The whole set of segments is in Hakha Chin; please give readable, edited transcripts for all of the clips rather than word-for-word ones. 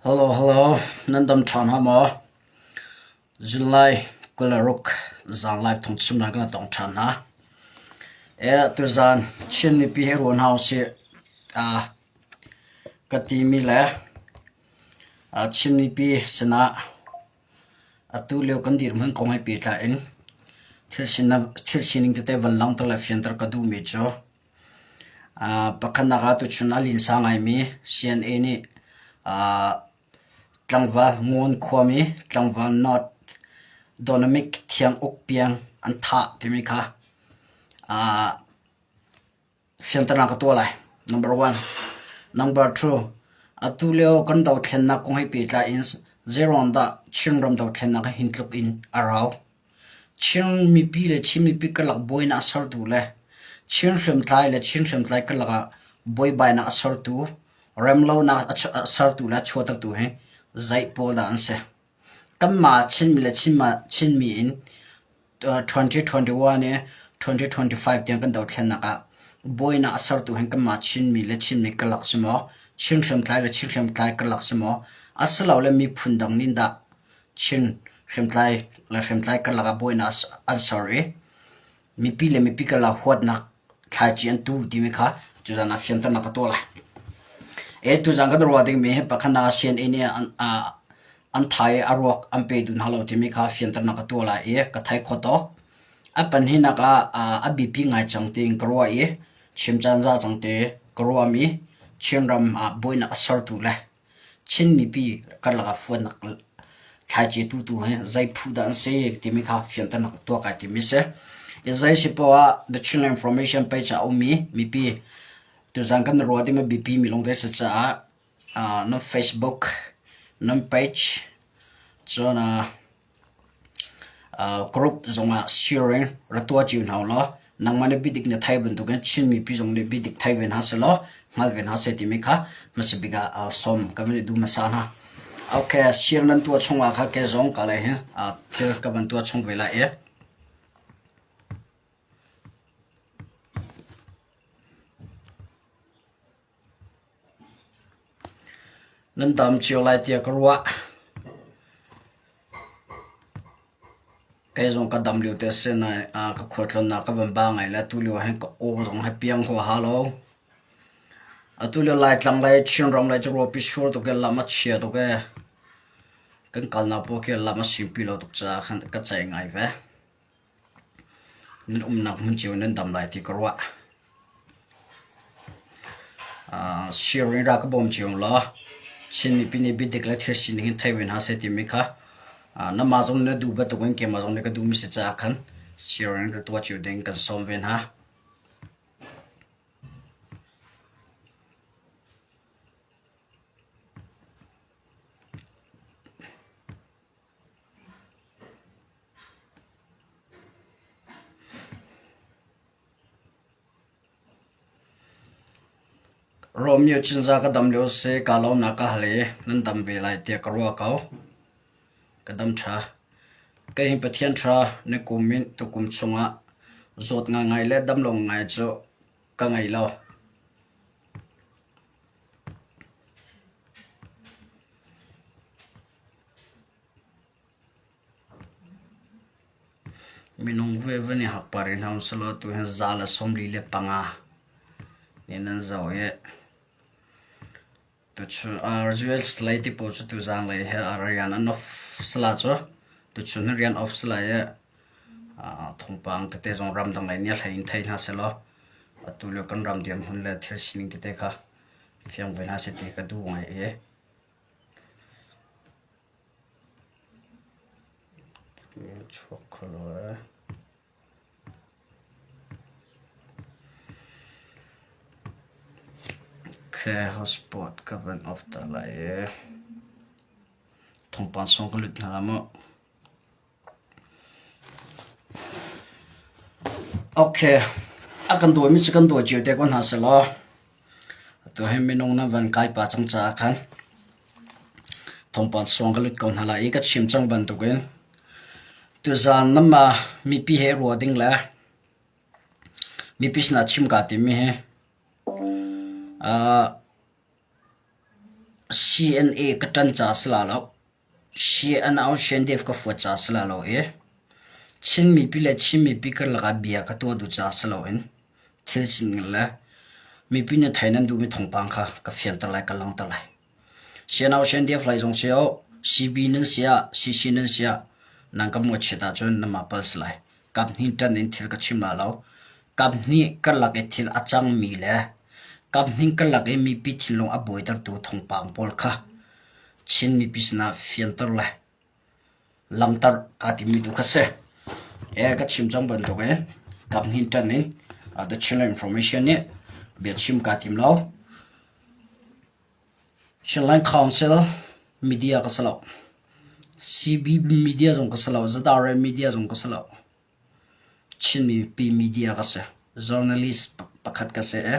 Hello, hello. Nan dam ṭhan ha maw? Zunlai 26 zanlai thongchimnak kan tong ṭhan hna. E, tuzan Chin mipi he ruan hau sih ah ka timi le Chin mipi sinah atu lio kan dirhmun kong he pehtlai in thil sining tete van langhter le fianter ka duhmi cu Pakhatnak ah tuchun a linsa ngaimi CNA nih tlangval Ngawn khuami tlangval North Donamic Thiang Uk Piang an thah timi kha fianternak ka tuah lai. Number one. Number two, atu lio kan dothlennak kong he pehtlai in zeiruang dah Chinram dothlennak hi hin tluk in a rau? Chin mipi le Chin mipi karlak buainak a sertu le Chin hriamtlai le Chin hriamtlai karlak ah buaibainak a sertu, remlonak a sertu le a chuahtertu hi zei pawl dah an si? Kanmah Chinmi le Chinmi in 2021 i 2025 tiang kan dothlennak ah buainak a sertu hi kanmah Chinmi le Chinmi karlak si maw? Chin hriamtlai le Chin hriamtlai karlak si maw? Asilole miphun dang nih dah Chin hriamtlai le hriamtlai karlak ah buainak an ser i mipi le mipi karlak huatnak thlaici an tu timi kha tuzan ah fianternak ka tuah lai. E tuzan kan ruah dingmi hi pakhatnak ah CNA nih an, an thai i a ruak an pe duh hna lo timi kha fianternak ka tuah lai i ka thei kho tawk. A pahnihnak ah a biapi ngai cang tiin ka ruah i chim caan za cang te ka ruahmi Chinram ah buainak a sertu le Chin mipi karlak ah fuannak thlaici tutu hi zei phu dah an si timi kha fianternak tuah kai timi si. I zei si poah ah The Chinland Information page ah a ummi mipi tuzan kan ruah dingmi biapi mi lawngte si caah uh, nan Facebook, nan page, cun uh, Group zongah share in ra tuah cio hna ulaw nangmah nih biadik na thei bantukin Chin mipi zong nih biadik thei ve hna sehlaw hngal ve hna seh timi kha hmasa bik ah sawm kan van i duh hmasa hna. Okay, share nan tuah chungah kha ke zong ka lei hin thil ka van tuah chung ve lai i. Nan dam cio lai tiah ka ruah. Kei zong ka dam lio te a si nain ka khualtlawnnak ka van ba ngai le atu lio ah hin ka aw zong hi piang huaha lo. Atu lio Laitlang lei Chinram lei cu ruahpi sur tuk i lam a chia tuk i kan kalnak paoh khi lam a simpi lo tuk caah khan ka ceih ngai ve. Nan umnak hmun cio nan dam lai ti ka ruah. Share in ra ka bawm cio law Chin mipi nih biadik le thil sining hin thei ve hna seh timi kha namah zong na duh bantukin keimah zong nih ka duhmi si caah khan share in ra tuah cio ding kan sawm ve hna. Romeo Cinzah ka dam lio si kaa lawmnak ka hal i nan dam ve lai tiah ka ruah ko. Ka dam ṭha. Kei hi Pathian ṭha na kum in tukum chungah zawt ngaingai le dam lo ngai cu ka ngei lo. Minung veve nih hakpar in hna sehlaw atu hin za le 45 nih nan zoh i tuchun US lei ti pawl cu tuzang lei he rian an off sala cu tuchun hi rian off sala i thawngpang tete zong ramdang lei nih a hlei in thei hna sehlaw atu lio kan ram dirhmun le thil sining tete kha fiang ve hna seh ti ka duh ngai i Chuak kho lo ee. Okay, hotspot ka van off ta lai i. Thawngpang song ka lut hna la mu. Okay, a kan dawimi cu kan dawi cio te ko hna selaw atu hi minung nan van kai pah cang caah khan thawngpang suang ka lut ko hna lai i ka chim cang bantukin tuzaan nanmah mipi he ruah ding le mipi sinah chim kaa timi hi uh, CNA ka ṭan ca si la lo. CNO-CNDF ka fuat ca si la lo i Chin mipi le Chin mipi karlak ah bia ka tuah duh ca si loin thil sining le mipi nih theih nan duhmi thawngpang kha ka fianter lai, ka langhter lai. CNO-CNDF lei zong si ah, CB nan si ah, CC nan si ah nan ka mawhchiat ahcun nanmah pal si lai. Kaphnih ṭan in thil ka chim la lo. Kaphnih karlak i thil a cangmi le kaphnih karlak i mipi thinlung a buaitertu thawngpang pawl kha Chin mipi sinah fianter le lamter kaa timmi tu kha si. E, ka chim cang bantukin kaphnih ṭan in The Chinland Information nih biachim kaa tim lo. Chinland Council media ka si lo. CB media zong ka si lo. ZRA media zong ka si lo. Chin mipi media ka si. Journalist pakhat ka si i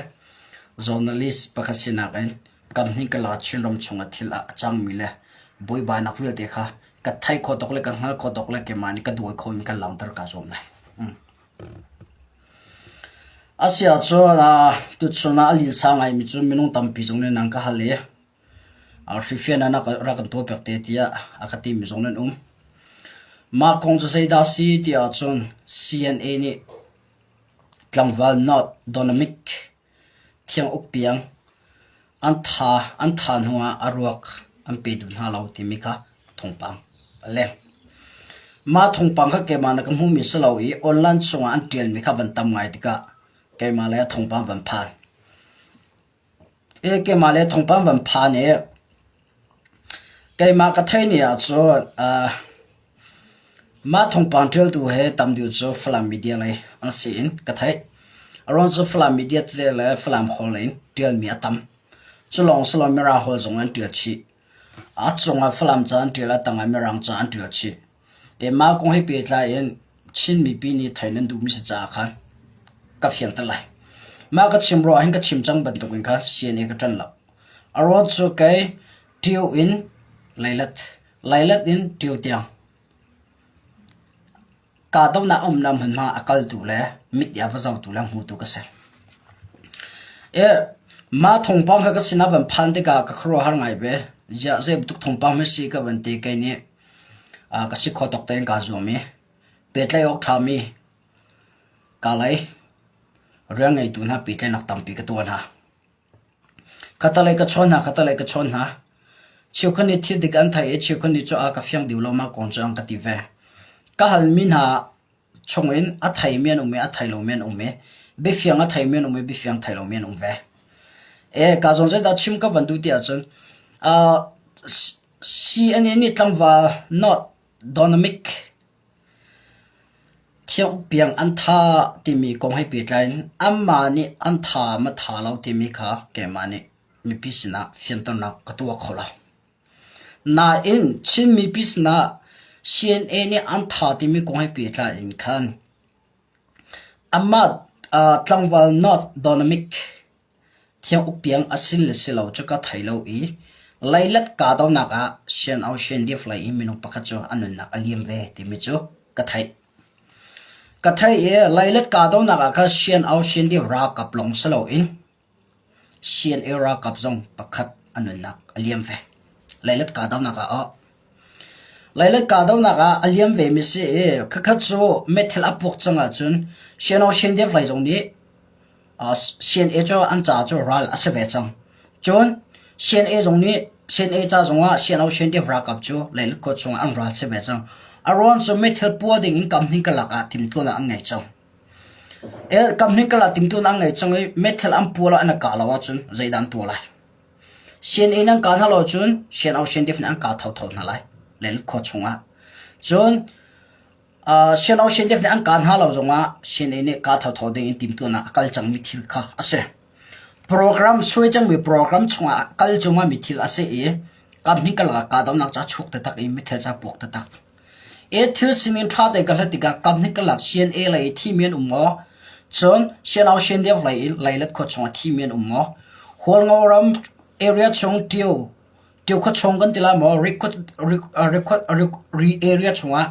journalist pakhat sinak in kamhnih ka la Chinram chungah thil a cangmi le buaibainak vialte kha ka theih khawh tawk le ka hngalh khawh tawk le keimah nih ka dawi khawh in ka langhter kaa zuam lai. A si ahcun tuchun ah a linsa ngaimi cu minung tampi zong nih nan ka hal i hrifian ah rak kan tuahpiak te tiah a ka timi zong nan um. Mah kong cu zeidah a si ti ahcun CNA nih tlangval North Dynamic Thiang Uk Piang an tha an tha hnu ah a ruak an pe duh hna lo timi kha thawngpang a leng. Mah thawngpang kha keimah na ka hmuhmi si lo i online chungah an ṭialmi kha van tam ngai tikah keimah le thawngpang van phan. Keimah le thawngpang van phan i keimah ka theih ni ahcun mah thawngpang ṭialtu he tam deuh cu Falam media lei an si in ka theih. A ruang cu Falam media tete le Falam holh in ṭialmi a tam. Cu lawng si lo Mirang holh zong an ṭial chih. A cungah Falam ca an ṭial, a tangah Mirang ca an ṭial chih. Mah kong he pehtlai in Chin mipi nih theih nan duhmi si caah khan ka fianter lai. Mah ka chim ruah hin ka chim cang bantukin kha CNA ka ṭan lo. A ruang cu kei ṭio in leilet, leilet in ṭio tiang kahdohnak a umnak hmunhma a kaltu le mit i a va zohtu le hmutu ka si. Mah thawngpang kha ka sinah van phan tikah ka khuaruahhar ngai ve. Ziah zei bantuk thawngpang hme si ka van ti kei nih ka si kho tawk tein kaa zuam i pehtlaih awk ṭhami kaa lei rian ngeitu hna pehtlaihnak tampi ka tuah hna. Khatalei ka chawn hna, khatalei ka chawn hna. Cheukhat nih thil dik an theih i cheukhat nih cu a ka fiang dih lo ma kong cu an ka ti ve. Ka halmi hna chungin a theimi an um i a thei lomi an um i biafiang a theimi an um i biafiang thei lomi an um ve. E, ka zawn zeidah chim ka van duh ti ahcun uh, CNN nih tlangval North Dynamic Thiang Uk Piang an tha timi kong he pehtlai in anmah nih an tha ma tha lo timi kha keimah nih mipi sinah fianternak ka tuah kho lo. Nain Chin mipi sinah CNA nih an tha timi kong he pehtlai in khan amah tlangval North Dynamic Thiang Uk Piang a si le si lo cu ka thei lo i leilet kahdohnak ah Sian Ocean Lift lei i minung pakhat cu a nunnak a liam ve timi cu ka theih. Ka theih i leilet kahdohnak ah khan Sian Ocean Lift ralkap lawng si loin CNA ralkap zong pakhat a nunnak a liam ve. Leilet kahdohnak ah oh. Leilet kahdohnak ah a liam vemi si i khakhat cu meithal a puak cang ahcun Sian Ocean Lift lei zong nih CNA cu an caah cu ral a si ve cang. Cun CNA zong nih CNA ca zongah CNO CNDF ralkap cu Leilet khua chungah an ral si ve cang. A ruang cu meithal pua ding in kamhning kalak ah timhtuahnak an ngei cang. Kamhning kalak timhtuahnak an ngei cang i meithal an pua lo an i kah lo ahcun zeidah an tuah lai? CNA nan kah hna lo cun CNO CNDF nih an kah thotho hna lai Leilet khua chungah. Cun Sian Sian nih an kaan hna lo zongah CNA nih kaa thotho ding in timhtuahnak a kal cangmi thil kha a si. Program suai cangmi program chungah a kal cuahmahmi thil a si i kamhnih karlak ah kahdohnak ca chuak taktak i mithel ca puak taktak. E thil sining ṭha tein ka hlat tikah kamhnih karlak CNA lei i thimi an um maw? Cun Sianau Siandev lei i Leilet khua chungah thimi an um maw? Hualngo ram area chung Tio Tio khua chung kan ti lai maw? Ri area chungah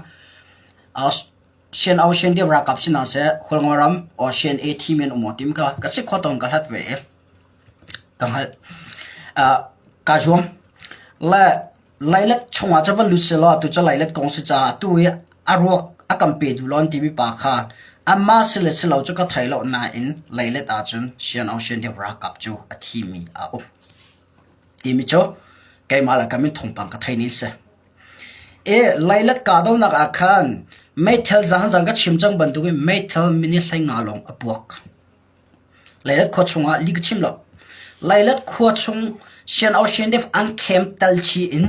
Sian-au Sian-deu ralkap si hna seh, Hualngo ram or CNA thimi an um aw timi kha ka si khawh tawn ka hlat ve i ka hngalh. Kaa zuam. Le Leilet chungah cu va lut sehlaw atu cu leilet kong si caah atu i a ruak a kan pe duh lo an timi pa kha amah si le si lo cu ka thei lo nain leilet ahcun Sian Aung Sian Deuh ralkap cu a thimi a um timi cu keimah le ka min thawngpang ka thei ni si. I leilet kahdohnak ah khan meithal zaangzang ka chim cang bantukin meithal minute 15 lawng a puak. Leilet khua chungah li ka chim lo. Leilet khua chung Sian Ocean Def an khem tal chi in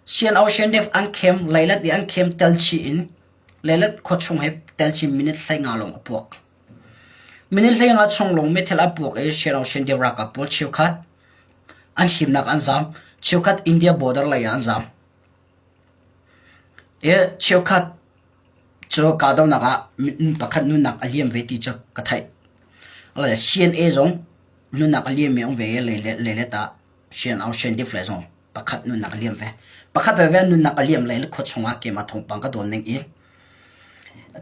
Sian Ocean Def an khem leilet i an khem tal chi in leilet khua chung he tel chi minute 15 lawng a puak. Minute 15 chung lawng meithal a puak i Sian Ocean Def ralkap pawl cheukhat an himnak an zam, cheukhat India border lei ah an zam. I cheukhat Cu kahdohnak ah pakhat nunnak a liam ve ti cu ka theih. CNA zong nunnak a liammi a um ve i leilet ah CNO le zong pakhat nunnak a liam ve. Pakhat veve nunnak a liam lai le khua chungah keimah thawngpang ka dawn ning i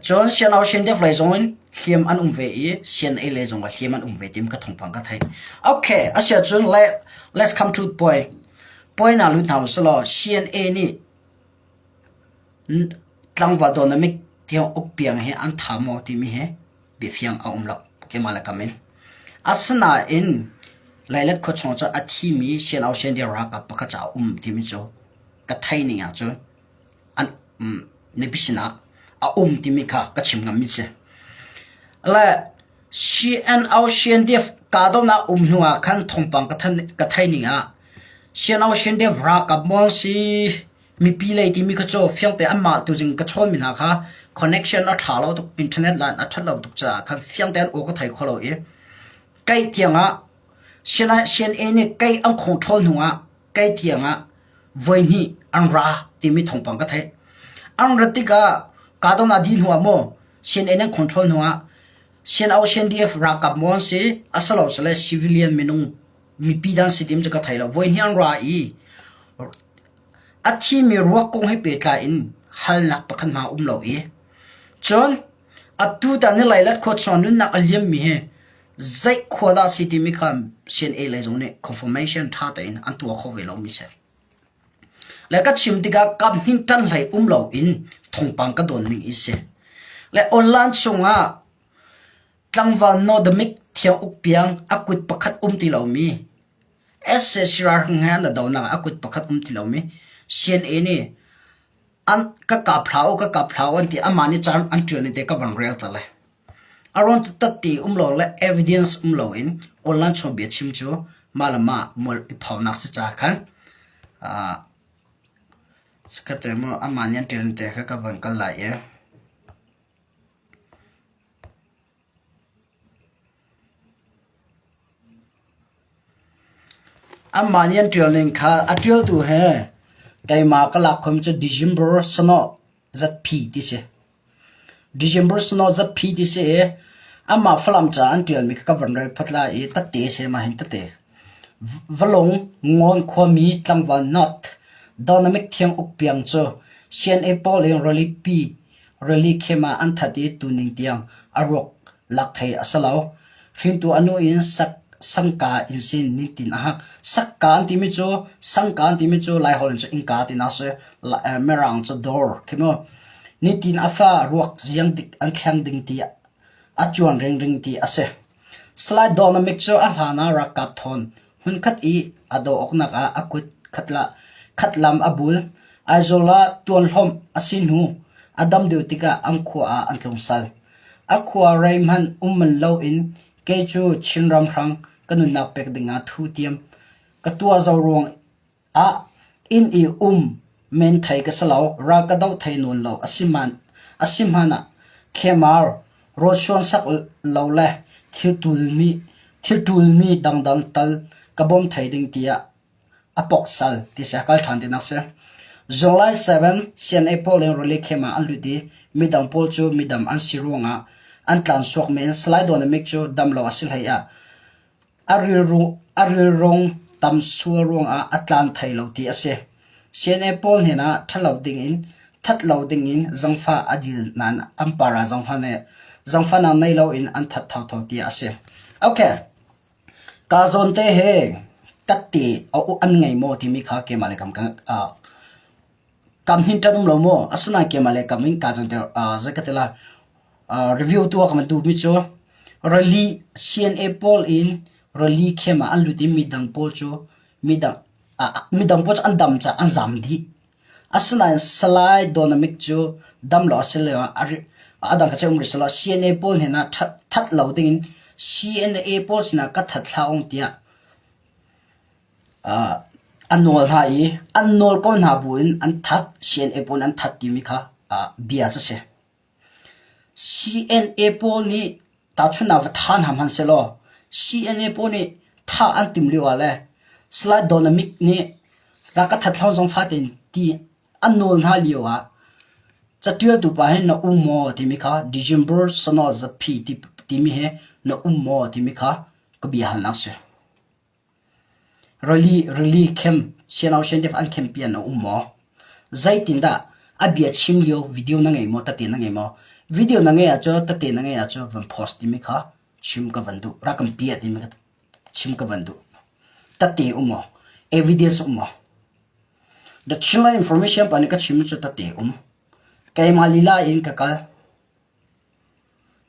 cun CNO CNDF lei zong in hliam an um ve i CNA lei zong ah hliam an um ve tim ka thawngpang ka theih. Okay, asiahcun let's come to point. Point ah lut hna usih law CNA nih Tlangval dawtnak tiang ukpiang hi an tha maw timi hi biafiang a um lo keimah le kam in. Asinain Leilet khua chung cu a thimi Sian Siandir ralkap pakhat ca a um timi cu ka thei ning ahcun an mipi sinah a um timi kha ka chim ngammi si. Le CNO CNDF kahdohnak um hnu ah khan thawngpang ka thei ning ah CNO CNDF ralkap maw si Mipi lei timi kha cu fiangte anmah tuzing ka chawnmi hna kha connection a ṭha lo tuk, internet line a ṭhat lo tuk caah khan fiangte an aw ka thei kho lo i kai tiangah CNA nih kai an control hnu ah kai tiangah voihnih an ra timi thawngpang ka theih. An rat tikah kahdohnak dih hnu ah maw CNA nih an control hnu ah CNO CNDF ralkap maw an si asilo sile civilian minung mipi dan si tim cu ka thei lo. Voihnih an ra i A thimi ruak kong he pehtlai in halnak pakhat hmanh a um lo i cun atutan hi Leilet khua chung ah nunnak a liammi hi zei khua dah a si timi kha CNA lei zong nih confirmation ṭha tein an tuah kho ve lomi si. Le ka chim tikah kaphnih ṭan hlei um loin thawngpang ka dawn ning i si. Le online chungah tlangval Nodamik Thiang Uk Piang a kut pakhat um ti lomi Sac ralhring he an i donak ah a kut pakhat um ti lomi CNA nih an ka kap hlah u, ka kap hlah u an ti. Amah nih caan an ṭial ning te ka van rel ta lai. A ruang cu tatti um lo le evidence um loin online chung bia chim cu mah le mah mual i phonak si caah khan uh, sakhat maw amah nih an ṭial ning te kha ka van kal lai i Anmah nih an ṭial ning kha a ṭialtu he keimah ka lak khom cu December sanawh zatphi ti si. December sanawh zatphi ti si i amah Falam ca an ṭialmi kha ka van rel phot lai i tette a si mah hin tette. Valung Ngawn khuami tlangval North Dynamic Thiang Uk Piang cu CNA pawl in ralipi Rili khem ah an that i tuning tiang a ruak lak thei a si lo. Hringtu a nu in sangka in sin nitin a hak. Sakka an timi cu sangka an timi cu Laiholh in cu innka tinak si. Mirang cu door khi mu. Nitin a fa ruak ziang dik an thleng ding ti a cuan ringring ti a si. Salai Dawhna cu a hlan ah ralkap thawn hmunkhat i a doh awknak ah a kut khatlam a bul. Aizawl ah tuanhlawmh a si hnu a dam deuh tikah an khua ah an tlung sal. A khua rei hmanh um manh loin kei cu Chinram hrang ka nunnak pek dingah thu tiam ka tuah zau ruang ah inn i um men thei ka si lo, ral ka doh thei nawn lo a si hmanh ah khemar rawlchuan sak lo le thil ṭulmi dangdang tal ka bawm thei ding tiah a pok sal ti si a kal ṭhan tinak si. July 7 CNA pawl in rili khem ah an lut i midang pawl cu midam an si ruangah an tlan suak men. Salai Dawna cu dam lo a si hlei ah A rilrung tam sual ruangah a tlan thai lo ti a si. CNA pawl hnenah ṭhalo dingin that lo dingin zangfah a dil nain an par ah zangfahnak nei loin an that thotho ti a si. Okay. Ka zawn te he. Tatte an ngei maw timi kha keimah le kam kam hin ṭan um lo maw? Asinain keimah le kam in kaa cawnter zei ka ti lai review tuah ka van duhmi cu rili CNA pawl in rili khem ah an lut i midang pawl cu midang midang pawl cu an dam caah an zaam dih. Asinain Salai Donamik cu dam lo a si lio ah a dang kha cu um rih selaw CNA pawl hnenah that lo dingin CNA pawl sinah ka that hlah ung tiah a nawl hna i an nawl ko hna buin an that CNA pawl nih an that timi kha bia cu a si. CNA pawl nih tahchunhnak va tha hna hmanh sehlaw CNA pawl nih thah an timh lio ah le Salai Donamik nih rak ka that hlah zong fate in ti an nawl hna lio ah catialtu pa hi na um maw timi kha December sano zatphi timi hi na um maw timi kha ka bia halnak si. Rili rili khem siano siandef an khempi an um maw? Zeitindah a bia chim lio video na ngei maw tate na ngei maw? Video na ngei ahcun tate na ngei ahcun van post timi kha chim ka van duh. Rak kan piah timi kha chim ka van duh. Tate um maw? Evidence um maw? The Chinland Information pa nih ka chim cu tate um. Keimah lila in ka kal.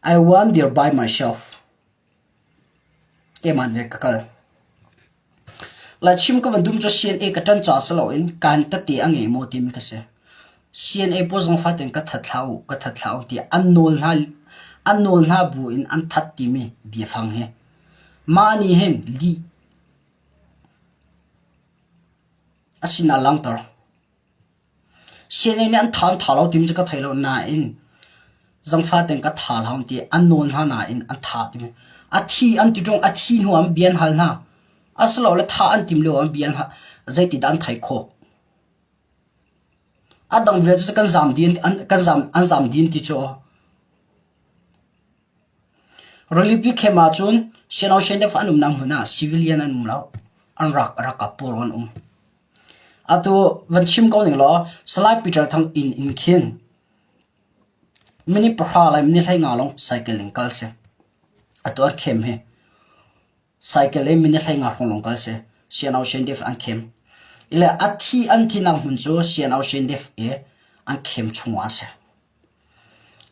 I went there by myself. Keimah nih ka kal. Lachim ka van dum cu CNA ka ṭan caah si loin kaan tete a ngei maw timi ka si. CNA pawl zong fatin ka that hlah u, ka that hlah u tiah an nawl hna, an nawl hna bu in an that timi biafang hi. Mah nih hin lih a sinah langhter. CNA nih an tha an tha lo timi cu ka thei lo nain zangfah tein ka tha hlah ti an nawl hna nain an tha timi a thi an ti ṭung a thi hnu ah bia an hal hna asilole tha an tim lio ah bia an hal zeitindah an theih khawh a dang vialte cu kan zam dih an kan zam an zam dih an ti cu Rilipi khem ah cun Sino Shendef an umnak hmun ah civilian an um lo an rak rakap pawl an um Atu van chim ko ning law Salai Peter Thang inn in khin minute pahra le minute 15 lawng cycle in kal si. Atu an khem hi cycle in minute 15 hrawng lawng kal si. CNO Shendif an khem. Ile a thi an thinak hmun cu CNO Shendif i an khem chung ah a si.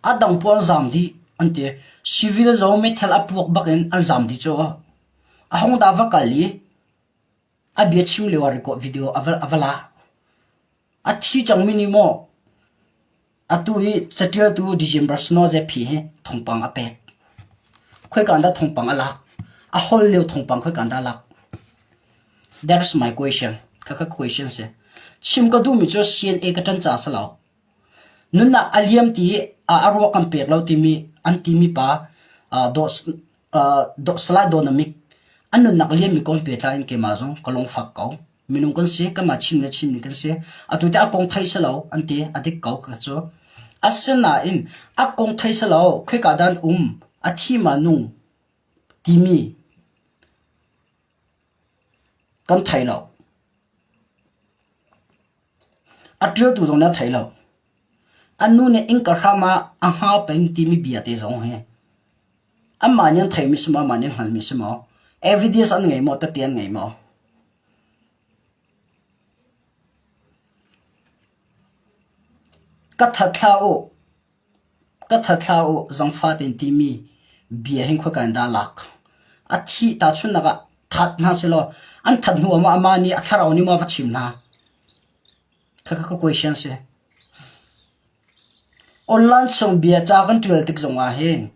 A dang pawl an zaam dih an ti. Civil zong meithal a puak bak in an zaam dih cu. A hung dah va kal i A bia chim lio ah record video a va, a va la. A thi cangmi nih maw atu hi catialtu December Snow Zephi hi thawngpang a pek. Khoika dah thawngpang a lak? A hol lio thawngpang khoika dah a lak? That's my question. Khakha question si. Chim ka duhmi cu CNA ka ṭan ca si lo. Nunnak a liam ti a ruak kan pek lo timi an timi pa dawh Salai Dawhnamik an nunnak liammi kong pehtlai in keimah zong ka lungfak ko. Minung kan si, kanmah Chin le Chinmi kan si. Atu te a kong thei si lo an ti, a dik ko ka cu. Asinain a kong thei si lo, khoika dan um, a thi ma nung timi kan thei lo. A ṭialtu zong nih a thei lo. An nu nih innka hram ah a hnga peng timi bia te zong hi anmah nih an theimi si maw, anmah nih an hngalmi si maw, evidence an ngei maw, tete an ngei maw? Ka that hlah u, Ka that hlah u, zangfah tein timi bia hin khoika in dah a lak? A thih tahchunhnak ah that hna sehlaw an that hnu ah maw amah nih a thlarau nih maw a va chim hna? Khakha ka question si. Online chung bia ca kan ṭial tik zongah hin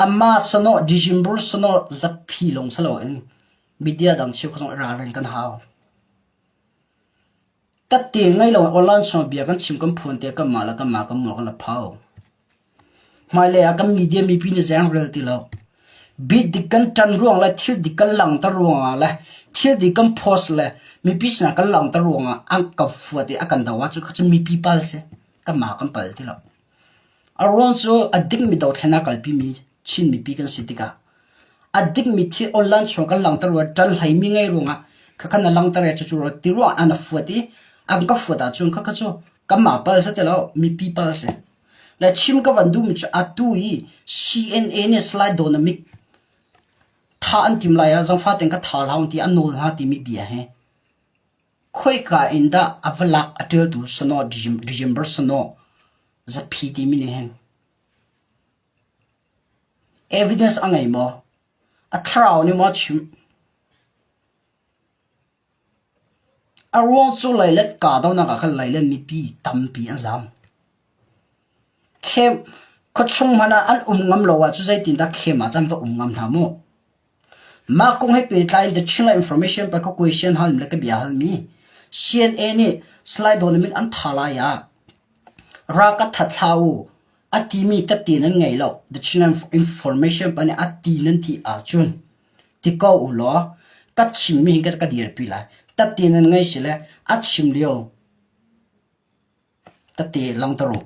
amah sanawh December sanawh zatphi lawng si loin media dang cheukhat zong i ralring kan hau. Tatte ngei lo in online chung bia kan chim kan phuan tiah kanmah le kanmah kan mual kan la phau. Hmailei ah kan media mipi nih zei an rel ti lo. Bit dik kan ṭan ruang le thil dik kan langhter ruangah le thil dik kan post le mipi sinah kan langhter ruangah an kan fuat i a kan do ahcun kha cu mipi pal si. Kanmah kan pal ti lo. A ruang cu a dikmi dothlennak kalpimi Chin mipi kan si tikah a dikmi thil online chung kan langhter ruang ṭan hleimi ngei ruangah khakha na langhter i cucu ti ruangah an fuat i an ka fuat ahcun khakha cu kanmah pal si ti lo mipi pal si. Le chim ka van duhmi cu atu i CNA nih Salai Donamik Thah an tim lai ah zangfah tein ka tha hlah ti an nawl hna timi bia hi khoika in dah a va lak a ṭialtu sanaw December sanaw zaphi timi nih hin evidence a ngei maw? A thlarau nih maw a chimh? A ruang cu leilet kahdohnak ah khan leilet mipi tampi an zaam. Khem khuachung hmanh ah an um ngam lo ahcun zeitindah khem ah cun va um ngam hna mu. Mah kong he pehtlai in The Chinland Information pa ka question halmi le ka bia halmi CNA nih Salai Dawn min an tha lai ah ra ka that hlah u a timi tette nan ngei lo. The Chinland Information pa nih a ti nan ti ahcun Ti ko u law ka chimmi hi ka dirpi lai. Tette nan ngei si le a chim lio tette langhter u.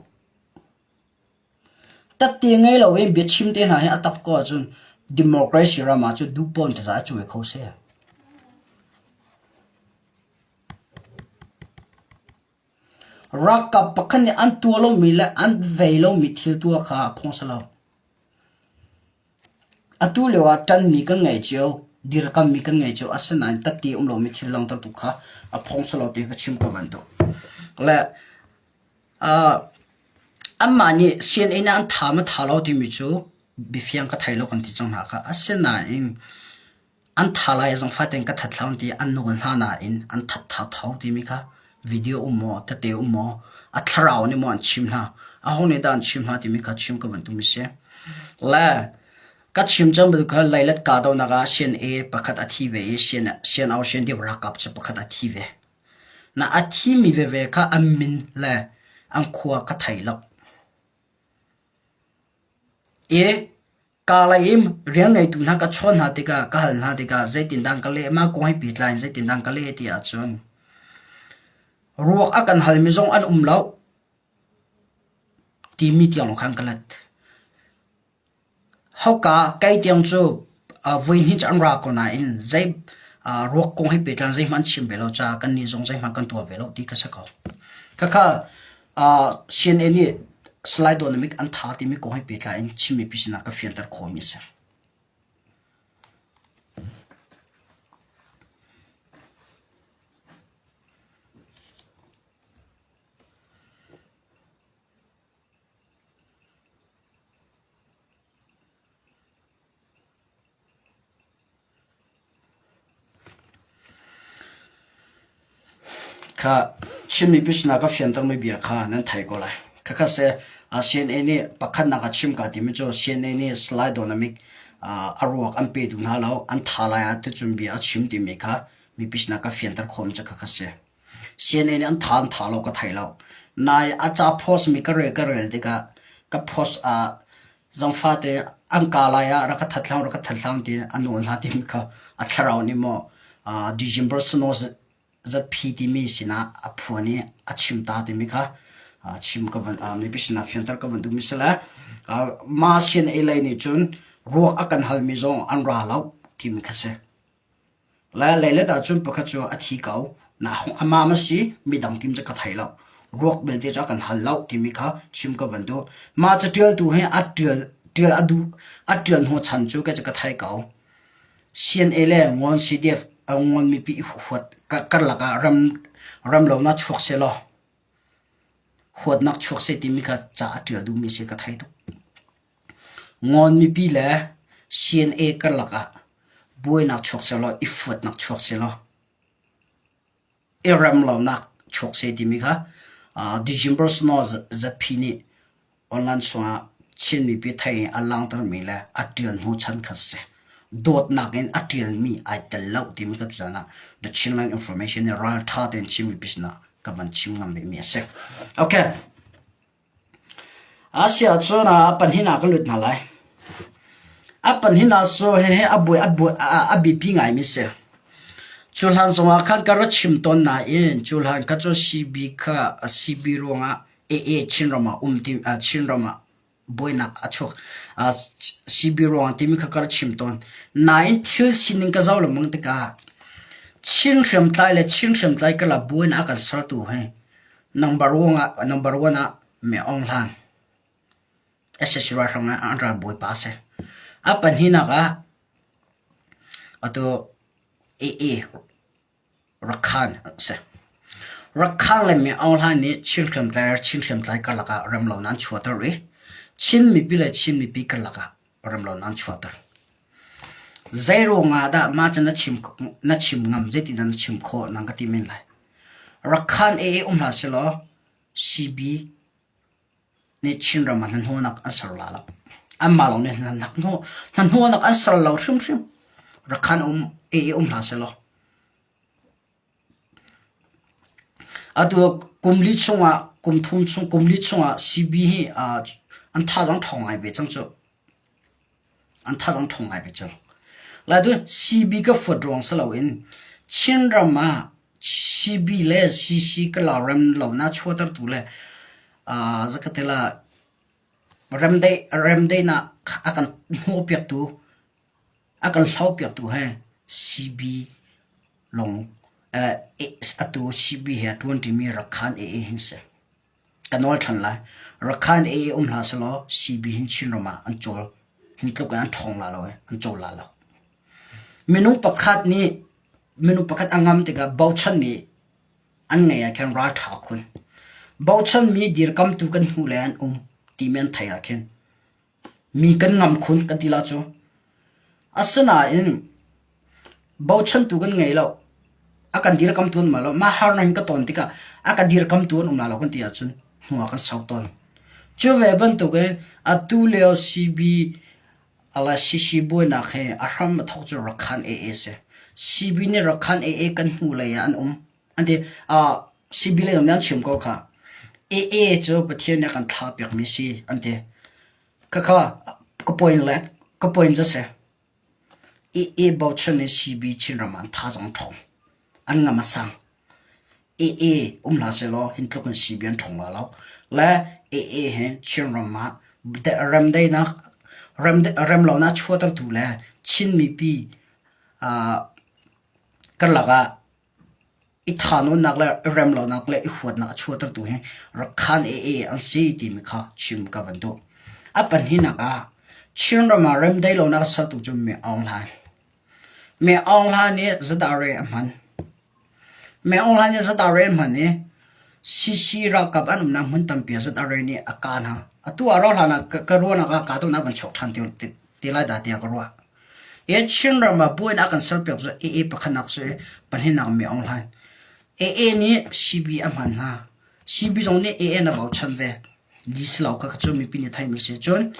Tette ngei loin biachim te hna hi a tak ko ahcun democracy ram ah cun duhpawn taza a cuai kho si. Ralkap pakhat nih an tuah lomi le an vei lomi thil tuah kha a phung si lo. Atu lio ah ṭanmi kan ngei cio, dirkammi kan ngei cio. Asinain tatti um lomi thil langhtertu kha a phung si lo ti ka chim ka van duh. Le uh, anmah nih CNA nih an tha ma tha lo timi cu biafiang ka thei lo kan ti cang hna kha. Asinain An tha lai zong faten ka that hlah ti an nawl hna nain an that thotho timi kha video um maw tete um maw a thlarau nih maw an chim hna aho nih dah an chim hna timi kha chim ka van duhmi si. Le ka chim cang bantuk kha leilet kahdohnak ah CNA pakhat a thi ve i CNO CNDF ralkap cu pakhat a thi ve. Na a thimi veve kha an min le an khua ka thei lo. I Kaa lei in rian ngeitu hna ka chawn hna tikah ka hal hna tikah zeitindah ka leh, mah kong he pehtlai in zeitindah ka leh ti ahcun ruak a kan halmi zong an um lo timi tiang lawng khan ka let. Hauka kei tiang cu voihnih cu an ra ko nain zei ruak kong he pehtlai in zeihmanh an chim ve lo caah kannih zong zeihmanh kan tuah ve lo ti ka si ko. Khakha CNA nih Salai Dawtnamik an tha timi kong he pehtlai in Chin mipi sinah ka fianter khawhmi a si. Kha Chin mipi sinah ka fiantermi bia kha nan thei ko lai. Khakha seh CNA nih pakhatnak a chim ka timi cu CNA nih Salai Dawtnamik a ruak an pe duh hna lo, an tha lai ah tucun bia a chim timi kha mipi sinah ka fianter khawhmi cu khakha si. CNA nih an tha an tha lo ka thei lo. Nai a ca post mi ka rel ka rel tikah ka post ah Zangfate an kaa lai ah rak ka that hlah rak ka that hlah ti a nawl hna timi kha a thlarau nih maw December snow zatphi timi sinah a phuan i a chim ta timi kha chim ka van mipi sinah fianter ka van duhmi si le mah CNA lei nih cun ruak a kan halmi zong an ra lo timi kha si. Leilet ahcun pakhat cu a thi ko. Amah ma si midang tim cu ka thei lo. Ruak belte cu a kan hal lo timi kha chim ka van duh. Mah caṭialtu hi a ṭial, ṭial a duh, a ṭial hnu chan cu kei cu ka thei ko. CNA le Ngawn CDF Ngawn mipi huat karlak ah ram ramlonak chuak sehlaw huatnak chuak seh timi kha ca a ṭial duhmi si ka thei tuk. Ngawn mipi le CNA karlak ah buainak chuak sehlaw i fuatnak chuak sehlaw i remlonak chuak seh timi kha December snow zatphi nih online chungah Chin mipi thei in a langhtermi le a ṭial hnu chan kha si. Dawtnak in a ṭialmi ai tel lo timi ka tuzan ah The Chinland Information nih ralṭha tein Chin mipi sinah ka van chim ngam rihmi a si. Okay. Asia cun a panhin ah ka lut hna lai. A panhin ah cu hihi a buai a buai a biapi ngaimi si. Cu hlan zongah khan ka ra chim tawn nain cu hlan kha cu CB kha CB ruangah AA Chinram ah um ti Chinram ah buainak a chuak. CB ruangah timi kha ka ra chim tawn. Nain thil sining ka zoh lengmang tikah Chin hriamtlai le Chin hriamtlai karlak buainak a kan sertu hi Number one ah number one ah Me Aung Hlaing sac ralhrang ah an ralbawipa a si. A pahnihnak ah. Atu AA Rakhan a si. Rakhan le Mi Aung Hlaing nih Chin hriamtlai le Chin hriamtlai karlak ah remlonak an chuahter i Chin mipi le Chin mipi karlak ah remlonak an chuahter. Zeiruang ah dah mah cu na chim na chim ngam zeitindah na chim khawh nang ka ti men lai. Rakhan AA um hlah sehlaw CB nih Chinram ah hnahnawhnak an ser la lo. Anmah lawng nih hnahnawhnak an ser lo hrimhrim. Rakhan um AA um hlah sehlaw. Atu kum li chungah kum thum chung kum li chungah CB hi an thazaang ṭhawng ngai ve cang cu. An thazaang ṭhawng ngai ve cang. Lai tu CB ka fuat ruang si loin Chinram ah CB le CC ka la rem lo na chuahtertu le zakatela remdaih remdaihnak a kan hnawhpiaktu a kan hlopiaktu he CB lawng atu CB he a ṭuanṭimi Rakhan AA hin si. Ka nawl ṭhan lai. Rakhan AA um hlah sehlaw CB hin Chinram ah an cawl. Hin tluk in an ṭhawng la lo i an cawl la lo. Minung pakhat nih minung pakhat a ngam tikah bochanmi an ngeih ah khin ralṭha khun. Bochanmi dirkamtu kan hmuh le an um timi an theih ah khin Mi kan ngam khun kan ti la cu. Asinain bochantu kan ngei lo. A kan dirkamtu an um lo. Mah harnak in ka ton tikah a ka dirkamtu an um la lo kan ti ahcun hnu ah kan sau tawn. Cu ve bantukin atu lio CB ala CC buainak hi a hram a thawk cu Rakhan AA si. CB nih Rakhan AA kan hnu lei ah an um. An ti. Uh, CB lei an chim ko kha. AA cu Pathian nih a kan thlah piakmi si an ti. Khakha ka point le ka point cu si. AA bochan i CB Chinram ah an thazaang ṭhawng. An ngam a sang. AA um hlah sehlaw hin tluk in CB an ṭhawng la lo. Le AA hi Chinram ah remdaihnak remlonak chuahtertu le Chin mipi uh, karlak ah I thahnawnnak le i remlonak le i huatnak a chuahtertu hi Rakhan AA an si timi kha chim ka van duh. A pahnihnak ah Chinram ah remdaih lonak a sertu cu Mi Aung Hlaing. Mi Aung Hlaing nih zadare a hman. Mi Aung Hlaing nih zadare a hman i CC ralkap an umnak hmun tampi ah zadare nih a kah hna. Atu ah rauhhlan ah ka ruahnak ah kahdohnak van chuak ṭhan ti lai dah tiah ka ruah. Hi Chinram ah buainak a kan serpiak cu AA pakhatnak cu pahnihnak Mi Aung Hlaing. AA nih CB a hman hna. CB zong nih AA na bochan ve. Li si lo kha cu mipi nih theihmi si. Cun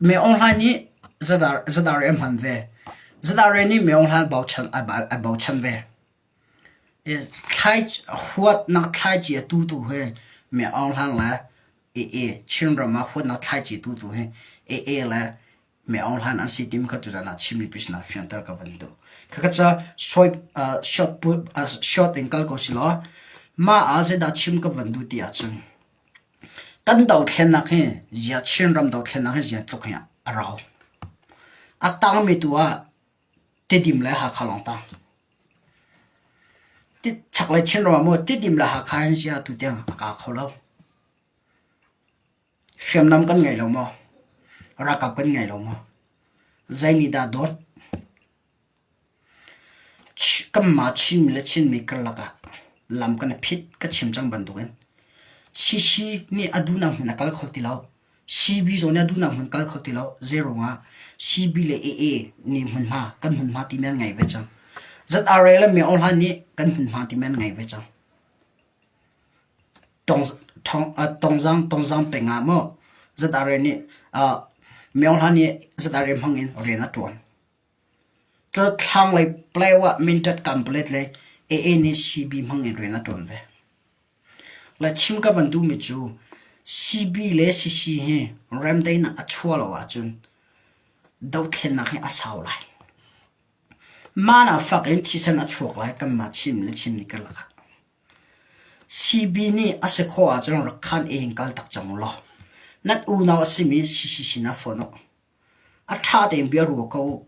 Mi Aung Hlaing nih Zadar a hman ve. Zadar nih Mi Aung Hlaing bochan a bochan ve. Huatnak thlaici a tutu hi Mi Aung Hlaing le AA Chinram ah huatnak thlaici tutu hi AA le Mi Aung Hlaing an si timi kha tuzan ah Chin mipi sinah fianter ka van duh. Khakha ca short short in kal ko si law mah ah zeidah chim ka van duh ti ahcun kan dothlennak hi zia Chinram dothlennak hi zia tluk hi a rau. A tangmi tu ah Tidim le Hakha lawng tang. Chaklei Chinram ah maw Tidim le Hakha hin zia tu tiang a ka kho lo. Hriamnam kan ngei lo maw? Ralkap kan ngei lo maw? Zei nih dah dawt? Kanmah Chinmi le Chinmi karlak ah lam kan i phit ka chim cang bantukin CC nih a duhnak hmun a kal kho ti lo. CB zong nih a duhnak hmun kal kho ti lo. Zeiruangah CB le AA nih hmunhma kan hmunhma timi an ngei ve cang. ZRA le Myo Hlan nih kan hmunhma timi an ngei ve cang. Tongzang peng ah maw ZRA nih Myo Hlan nih ZRA hmang in rian a ṭuan. Thlanglei Palawa Mindat Kanpalet le AA nih CB hmang in rian a ṭuan ve. Le chim ka van duhmi cu CB le CC hi remdaihnak a chuah lo ahcun dothlennak hi a sau lai. Mah fak in thisen a chuak lai kanmah Chin le Chin nih karlak ah. CB nih a si khawh ahcun rak khan e in kal tak cang ulaw nan unau a simi CC sinah phone uh. A ṭha tein bia rua ko uh.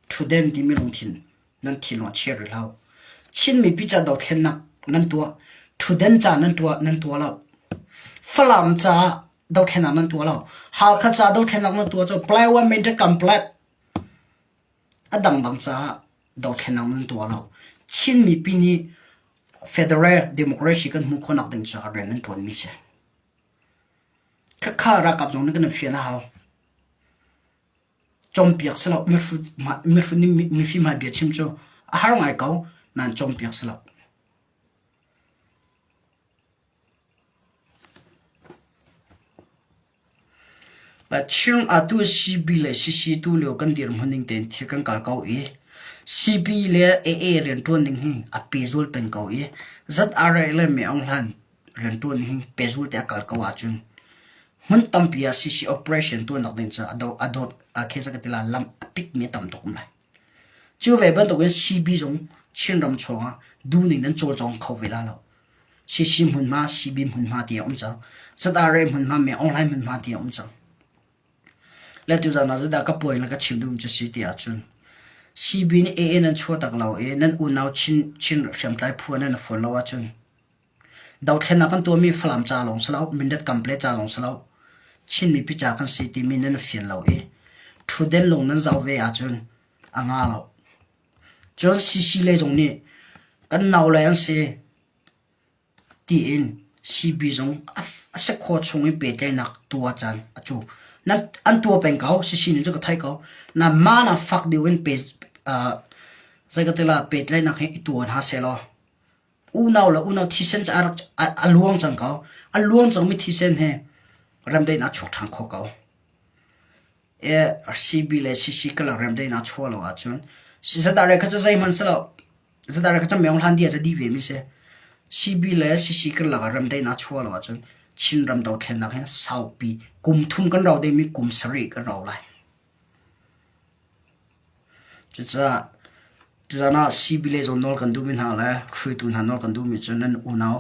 Ṭhutden timi lungthin nan thinlung ah chia rih hlah uh. Chin mipi ca dothlennak nan tuah. Ṭhutden ca nan tuah nan tuah lo. Falam caah dothlennak nan tuah lo. Halkha ca dothlennak nan tuah cu Palawan Mindat Complex. A dangdang caah dothlennak nan tuah lo. Chin mipi nih federal democracy kan hmuh khawhnak ding caah rian nan ṭuanmi si. Khakha ralkap zong nih kan fian a hau. Cawnpiak si lo, mihrut nih mifim hmai bia chim cu a har ngai ko, nain cawnpiak si lo. Chin atu CB le CC tu lio kan dirhmun ning tein thil kan kal ko i CB le AA rianṭuan ding hi a pehzul peng ko i ZRA le Mei Aung Hlaing rianṭuan ding hi pehzul te a kal ko ahcun hmun tampi ah CC operation tuahnak ding caah a dawt a ti la lam a pikmi a tam tuk um lai. Cu ve bantukin CB zong Chinram chungah duhning nan cawlcawng kho ve la lo. CC hmunhma, CB hmunhma ti a um cang. ZRA hmunhma, Mei Aung Hlaing hmunhma ti a um cang. Le tuzan ah zeidah ka puai le ka chim duhmi cu si ti ahcun CB nih AA nan chuah tak lo i nan unau Chin, Chin hriamtlai phu ah nan i fuan lo ahcun Dothlennak kan tuahmi Falam ca lawng si lo, Mindat Kample ca lawng si lo, Chin mipi ca kan si timi nan i fian lo i ṭhutden lung nan zoh ve ahcun a nga lo. Cun CC lei zong nih kan naule an si tiin CB zong a si khawh chung in pehtlaihnak tuah caan a cu. Nan an tuah peng ko, CC nih cu ka theih ko. Na mah na fak deuh in pe uh, zei ka ti la pehtlaihnak hi i tuah hna sehlaw Unau le unau thisen cu a rak a luang cang ko. A luang cangmi thisen he remdaihnak a chuak ṭhan kho ko. E, CB le CC ka lak remdaihnak a chuah lo ahcun zadare kha cu zeihmanh si lo. Zadare kha cu meong hlan dia cu dih ve mi si. CB le CC ka lak ah remdaihnak a chuah lo ahcun Chinram dothlennak hi saupi kum thum kan rau dingmi kum sarih kan rau lai. Cucaah tuzan ah CB le zawn nawl kan duhmi hna le hruaitu hna nawl kan duhmi cu nan unau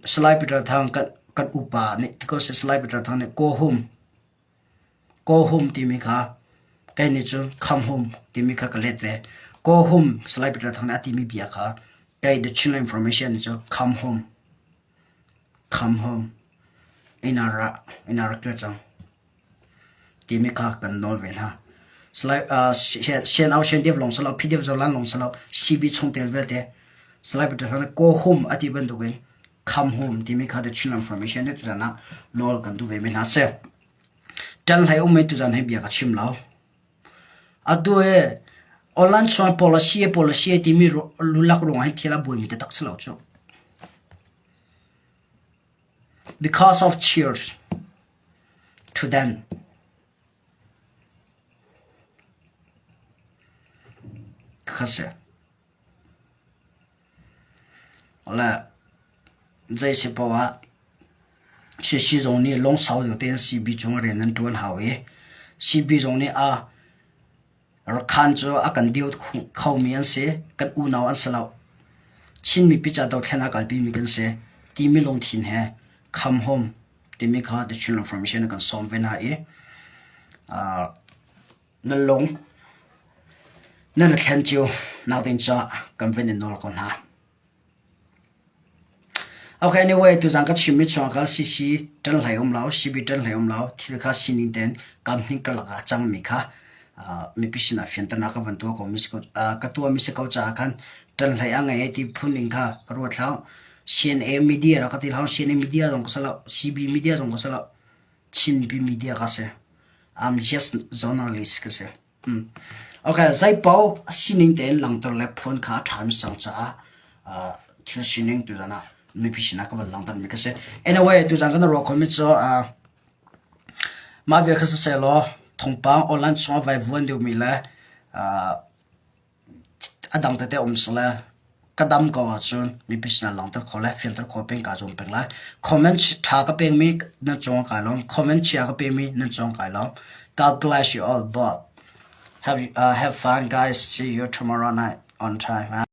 Salai Peter Thang kan, kan upa nih ti ko seh Salai Peter Thang nih Kawhum Kawhum timi kha kei nih cun Khamhum timi kha ka let ve. Kawhum Salai Peter Thang nih a timi bia kha kei The Chinland Information nih cun Khamhum Khamhum ina ra ina rak kir cang. timi kha kan nawl ve hna. Sian au sian dev lawng si lo, PDF zolan lawng si lo, CB chungtel vialte Salai Peter Thang ko hum a ti bantukin kham hum timi kha The Chinland Formation nih tuzan ah nawl kan duh ve mi hna si. Ṭan hlei um i tuzan hi bia ka chim lo. Atu e online chuan policy policy timi lulak ruangah hin thil a buaimi taktak si lo cu. Because of cheers to them. Kha si. Le zei si paoh ah CC zong nih lungsau deuh tein CB cung rian an ṭuan hau i CB zong nih a Rakhan cu a kan dio khomi an si, kan unau an si lo. Chin mipi ca dothlen a kalpimi kan si timi lungthin he come home timi kha The Chin Reformation kan sawm ve hna i uh, nan lung nan thlen cio nak ding ca kan van in nawl ko hna. Ok, anyway, tuzan ka chimmi chung kha CC ṭan hlei um lo, CB ṭan hlei um lo, thil kha sining tein kam hning ka lakah a cangmi kha uh, mipi sinah fianternak ka van tuah ko mi si ko, uh, ka tuahmi si ko caah khan ṭan hlei a ngei ti phun ning kha ka ruat hlah. CNA media ra ka ti hlah, CNA media zong ka si lo, CB media zong ka si lo, Chinpi media ka si. I'm just journalist ka si. Ok, zeipaoh a sining tein langhter le phuan kha a ṭhami cang caah uh, thil sining tuzan ah mipi sinah ka van langhtermi ka si. Anyway, tuzan kan ruah khomi cu uh, mah vial kha siseh law thawngpang online chungah vaivuan deuhmi le uh, A dang tete um sile ka dam ko ahcun mipi sinah langhter khawh le fianter khawh peng kaa zuam peng lai. Comment ṭha ka pekmi nan cung ah kai lawm. Comment chia ka pekmi nan cung ah kai lawm. God bless you all but have, uh, have fun guys. See you tomorrow night on time.